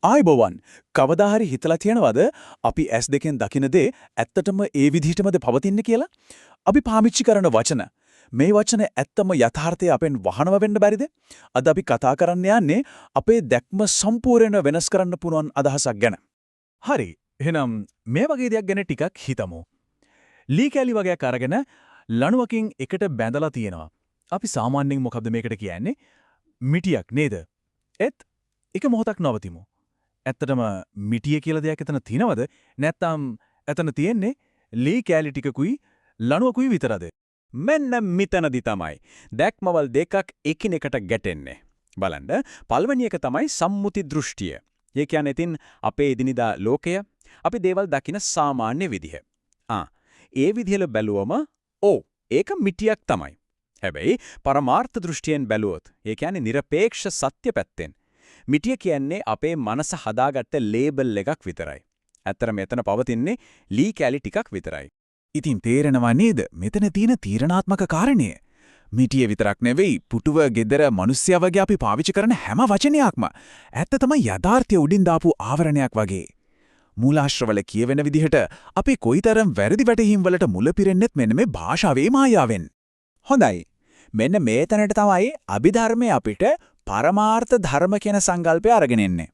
ආයුබෝවන්. කවදා හරි හිතලා තියෙනවද අපි ඇස් දෙකෙන් දකින දේ ඇත්තටම ඒ විදිහටමද පවතින්නේ කියලා? අපි පාවිච්චි කරන වචන, මේ වචන ඇත්තම යථාර්ථය අපෙන් වහනව වෙන්න බැරිද? අද අපි කතා කරන්න යන්නේ අපේ දැක්ම සම්පූර්ණයෙන් වෙනස් කරන්න පුළුවන් අදහසක් ගැන. හරි. එහෙනම් මේ වගේ දෙයක් ගැන ටිකක් හිතමු. ලී කෑලි වගයක් අරගෙන ලණුවකින් එකට බැඳලා තියෙනවා. අපි සාමාන්‍යයෙන් මොකද්ද මේකට කියන්නේ? මිටියක් නේද? ඒත් එක මොහොතක් නවතිමු. ඇත්තටම මිටිය කියලා දෙයක් එතන තියෙනවද? නැත්නම් එතන තියෙන්නේ ලී කෑලි ටිකකුයි ලණුවකුයි විතරද? මෙන්න මෙතනදි තමයි දැක්මවල් දෙකක් එකිනෙකට ගැටෙන්නේ. බලන්න, පළවෙනි එක තමයි සම්මුති දෘෂ්ටිය. ඒ කියන්නේ ඉතින් අපේ එදිනෙදා ලෝකය, අපි දේවල් දකින සාමාන්‍ය විදිහ. ඒ විදිහට බැලුවම ඔව්, ඒක මිටියක් තමයි. හැබැයි පරමාර්ථ දෘෂ්ටියෙන් බැලුවොත්, ඒ කියන්නේ නිරපේක්ෂ සත්‍ය පැත්තෙන්, මිටිය කියන්නේ අපේ මනස හදාගත්ත ලේබල් එකක් විතරයි. ඇත්තටම එතන පවතින්නේ ලී කෑලි ටිකක් විතරයි. ඉතින් තේරෙනවා නේද මෙතන තියෙන තීරණාත්මක කාරණය? මිටිය විතරක් නෙවෙයි, පුටුව, ගෙදර, මිනිස්සයා වගේ අපි පාවිච්චි කරන හැම වචනයක්ම ඇත්ත තමයි යථාර්ථය උඩින් දාපු ආවරණයක් වගේ. මූලාශ්‍රවල කියවෙන විදිහට අපි කොයිතරම් වැරදි වැටහීම් වලට මුල පිරෙන්නෙත් මෙන්න මේ භාෂාවේ මායාවෙන්. හොඳයි. මෙන්න මේ තැනට තමයි අභිධර්මයේ අපිට පරමාර්ථ ධර්ම කියන සංකල්පය අරගෙන එන්නේ.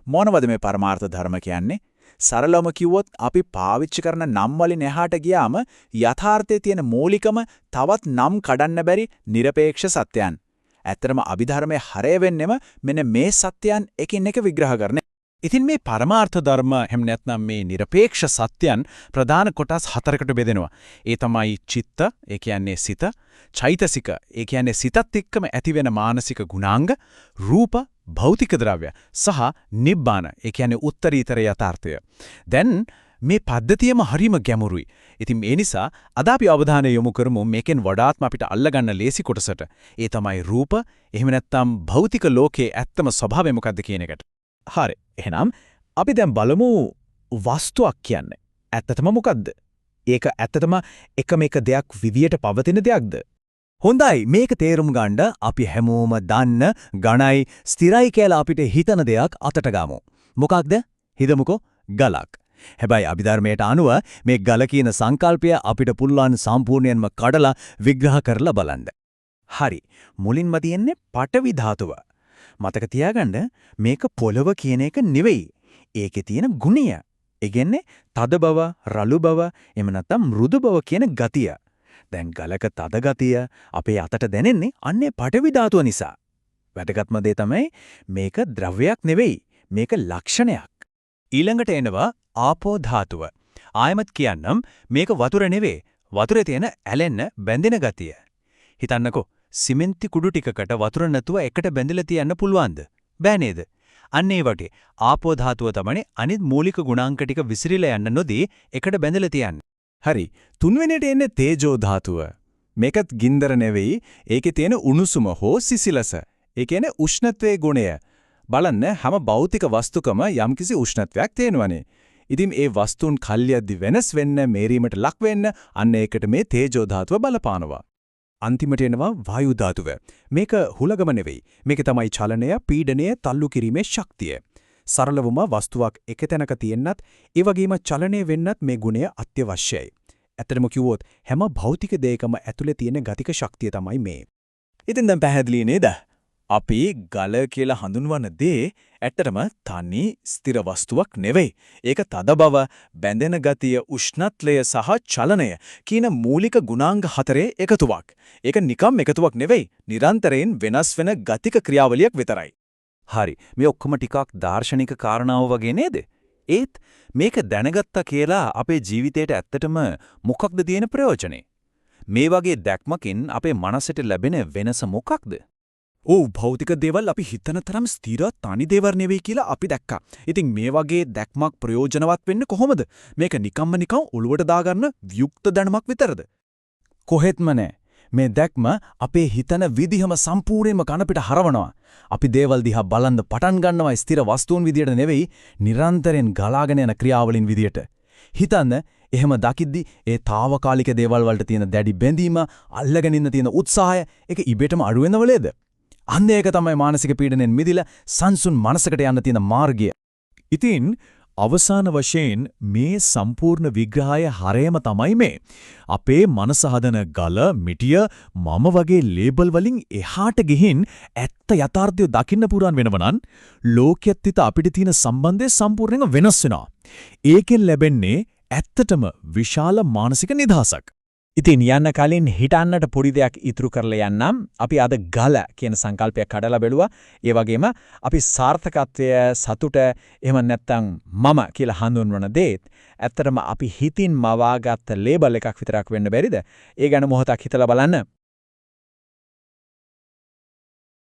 මොනවද මේ පරමාර්ථ ධර්ම කියන්නේ? සරලවම කිව්වොත්, අපි පාවිච්චි කරන නම් වලින් එහාට ගියාම යථාර්ථයේ තියෙන මූලිකම, තවත් නම් කඩන්න බැරි නිරපේක්ෂ සත්‍යයන්. ඇත්තටම අභිධර්මයේ හරය වෙන්නෙම මෙන්න මේ සත්‍යයන් එකින් එක විග්‍රහ කරන. ඉතින් මේ පරමාර්ථ ධර්ම, එහෙම නැත්නම් මේ නිරපේක්ෂ සත්‍යයන් ප්‍රධාන කොටස් හතරකට බෙදෙනවා. ඒ තමයි චිත්ත, ඒ කියන්නේ සිත, චෛතසික, ඒ කියන්නේ සිතත් එක්කම ඇතිවෙන මානසික ගුණාංග, රූප, භෞතික ද්‍රව්‍ය සහ නිබ්බාන, ඒ කියන්නේ උත්තරීතර යථාර්ථය. දැන් මේ පද්ධතියම හරිම ගැඹුරුයි. ඉතින් ඒ නිසා අද අපි අවධානය යොමු කරමු මේකෙන් වඩාත්ම අපිට අල්ලගන්න ලේසි කොටසට. ඒ තමයි රූප, එහෙම නැත්නම් භෞතික ලෝකයේ ඇත්තම ස්වභාවය මොකද්ද කියන එකට. හරි. එහෙනම් අපි දැන් බලමු වස්තුවක් කියන්නේ ඇත්තටම මොකද්ද? ඒක ඇත්තටම එකම එක දෙයක් විදියට පවතින දෙයක්ද? හොඳයි, මේක තේරුම් ගන්න අපි හැමෝම දන්න, ඝනයි, ස්ථිරයි කියලා අපිට හිතන දෙයක් අතට ගමු. මොකක්ද? හිතමුකෝ ගලක්. හැබැයි අභිධර්මයට අනුව මේ ගල කියන සංකල්පය අපිට පුළුවන් සම්පූර්ණයෙන්ම කඩලා විග්‍රහ කරලා බලන්න. හරි. මුලින්ම තියෙන්නේ පඨවි ධාතුව. මතක තියාගන්න, මේක පොළව කියන එක නෙවෙයි. ඒකේ තියෙන ගුණය. ඒ කියන්නේ තද බව, රළු බව, එහෙම නැත්නම් මෘදු බව කියන ගතිය. දැන් ගලක තද ගතිය අපේ අතට දැනෙන්නේ අන්නේ පඨවි ධාතුව නිසා. වැදගත්ම දේ තමයි මේක ද්‍රව්‍යයක් නෙවෙයි. මේක ලක්ෂණයක්. ඊළඟට එනවා ආපෝ ධාතුව. ආයමත් කියන්නම්, මේක වතුර නෙවෙයි. වතුරේ තියෙන ඇලෙන්න බැඳෙන ගතිය. හිතන්නකෝ, සිමෙන්ති කුඩු ටිකකට වතුර නැතුව එකට බැඳිලා තියන්න පුළුවන්ද? බෑ නේද? අන්න ඒ වගේ ආපෝ ධාතුව තමයි අනිත් මූලික ගුණාංක ටික විසිරිලා යන්න නොදී එකට බැඳිලා තියන්නේ. හරි. තුන්වෙනියට එන්නේ තේජෝ ධාතුව. මේකත් ගින්දර නෙවෙයි, ඒකේ තියෙන උණුසුම හෝ සිසිලස. ඒ කියන්නේ උෂ්ණත්වයේ ගුණය. බලන්න, හැම භෞතික වස්තුකම යම්කිසි උෂ්ණත්වයක් තියෙනවනේ. ඉතින් ඒ වස්තුන් කල් යද්දි වෙනස් වෙන්න, මේරීමට ලක් වෙන්න, අන්න ඒකට මේ තේජෝ ධාතුව බලපානවා. අන්තිමට එනවා වායු ධාතුව. මේක හුලඟම නෙවෙයි. මේක තමයි චලනය, පීඩනය, තල්ලු කිරීමේ ශක්තිය. සරලවම වස්තුවක් එක තැනක තියෙන්නත්, ඒ වගේම චලනය වෙන්නත් මේ ගුණය අත්‍යවශ්‍යයි. ඇත්තටම කිව්වොත් හැම භෞතික දෙයකම ඇතුලේ තියෙන ගතික ශක්තිය තමයි මේ. ඉතින් දැන් පැහැදිලි නේද? අපි ගල කියලා හඳුන්වන දේ ඇත්තටම තනි ස්ථිර වස්තුවක් නෙවෙයි. ඒක තද බව, බැඳෙන ගතිය, උෂ්ණත්වය සහ චලනය කියන මූලික ගුණාංග හතරේ එකතුවක්. ඒක නිකම් එකතුවක් නෙවෙයි. නිරන්තරයෙන් වෙනස් වෙන ගතික ක්‍රියාවලියක් විතරයි. හරි. මේ ඔක්කොම ටිකක් දාර්ශනික කාරණාව වගේ නේද? ඒත් මේක දැනගත්තා කියලා අපේ ජීවිතේට ඇත්තටම මොකක්ද තියෙන ප්‍රයෝජනේ? මේ වගේ දැක්මකින් අපේ මනසට ලැබෙන වෙනස මොකක්ද? ඔව්, භෞතික දේවල් අපි හිතන තරම් ස්ථිර තනි දේවල් නෙවෙයි කියලා අපි දැක්කා. ඉතින් මේ වගේ දැක්මක් ප්‍රයෝජනවත් වෙන්නේ කොහොමද? මේක නිකම්ම නිකම් ඔළුවට දාගන්න වියුක්ත දැනුමක් විතරද? කොහෙත්ම නෑ. මේ දැක්ම අපේ හිතන විදිහම සම්පූර්ණයෙන්ම කන පිට හරවනවා. අපි දේවල් දිහා බලන්න පටන් ගන්නවා ස්ථිර වස්තුන් විදියට නෙවෙයි, නිරන්තරයෙන් ගලාගෙන යන ක්‍රියාවලින් විදියට. හිතන්න, එහෙම දකිද්දි ඒ තාවකාලික දේවල් වලට තියෙන දැඩි බැඳීම, අල්ලගෙන ඉන්න තියෙන උත්සාහය, ඒක ඉබේටම අඩු වෙනව නේද? අන්න ඒක තමයි මානසික පීඩනයෙන් මිදිලා සංසුන් මනසකට යන්න තියෙන මාර්ගය. ඉතින් අවසාන වශයෙන් මේ සම්පූර්ණ විග්‍රහය හරයම තමයි මේ. අපේ මනස හදන ගල, මිටිය, මම වගේ ලේබල් වලින් එහාට ගිහින් ඇත්ත යථාර්ථය දකින්න පුරන් වෙනව නම් ලෝකයේත් එක්ක අපිට තියෙන සම්බන්ධය සම්පූර්ණයෙන්ම වෙනස් වෙනවා. ඒකෙන් ලැබෙන්නේ ඇත්තටම විශාල මානසික නිදහසක්. ඉතින් යන්න කලින් හිතන්නට පොඩි දෙයක් ඉතුරු කරලා යන්නම්. අපි අද ගල කියන සංකල්පයක් කඩලා බැලුවා. ඒ වගේම අපි සාර්ථකත්වය, සතුට, එහෙම නැත්නම් මම කියලා හඳුන්වන දේත් ඇත්තටම අපි හිතින් මවාගත්ත ලේබල් එකක් විතරක් වෙන්න බැරිද? ඒ ගැන මොහොතක් හිතලා බලන්න.